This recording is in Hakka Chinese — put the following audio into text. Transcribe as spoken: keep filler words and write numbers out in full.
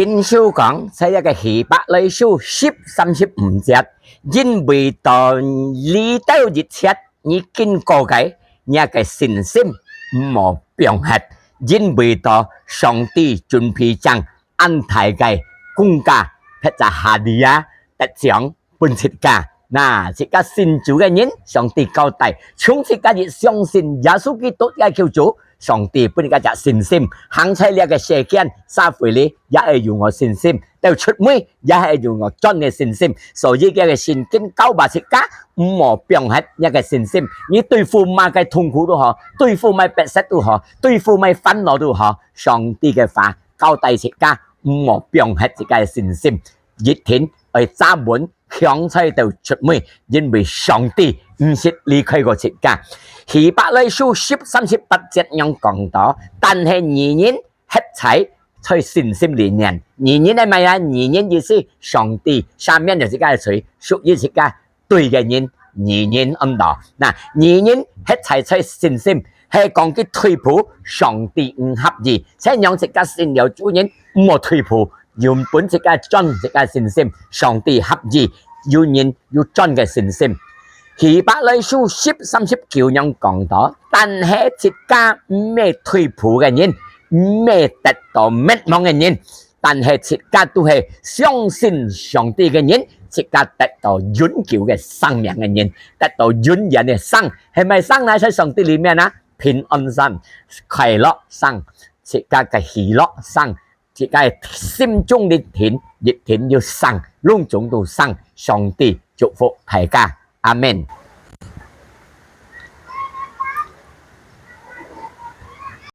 經書講，在這个希伯來書十三十五節，因為到這兜一切，你經過个，你个信心毋好放忒，因為到上帝準備正恁大个工價，或者hadiah得獎分自家。那自家信主个人，上帝交代，從自家一相信耶穌基督个救主，上帝分自家隻信心，行在這个世間社會裡，也係有𠊎信心，到出尾也係有𠊎賺个信心。所以這个聖經教導自家，毋好放忒這个信心。你對付麼个痛苦都好，對付麼个逼迫都好，對付麼个煩惱都好，上帝个話交代自家，毋好放忒自家个信心，一定愛站穩，強在到出尾，因為上帝毋識離開過自家。希伯來書十三十八節樣講到，但係義人歇在在信心裡面。義人係麼个啊？義人意思上帝赦免了自家个罪，屬於自家對个人，義人恁樣。那義人歇在在信心，係講佢退步，上帝毋合意，所以讓自家信了主人毋好退步，原本自家賺自家信心，上帝合意，有人有賺个信心。希伯來書十三十九樣講到，但係自家毋係退步个人，毋係得到滅亡个人，但係自家都係相信上帝个人，自家得到永久个生命个人，得到永遠个生，係麼个生呢？在上帝裡面啊，平安生、快樂生、自家个喜樂生、自家个心中一定一定有生，攏總都生。上帝祝福大家，阿門。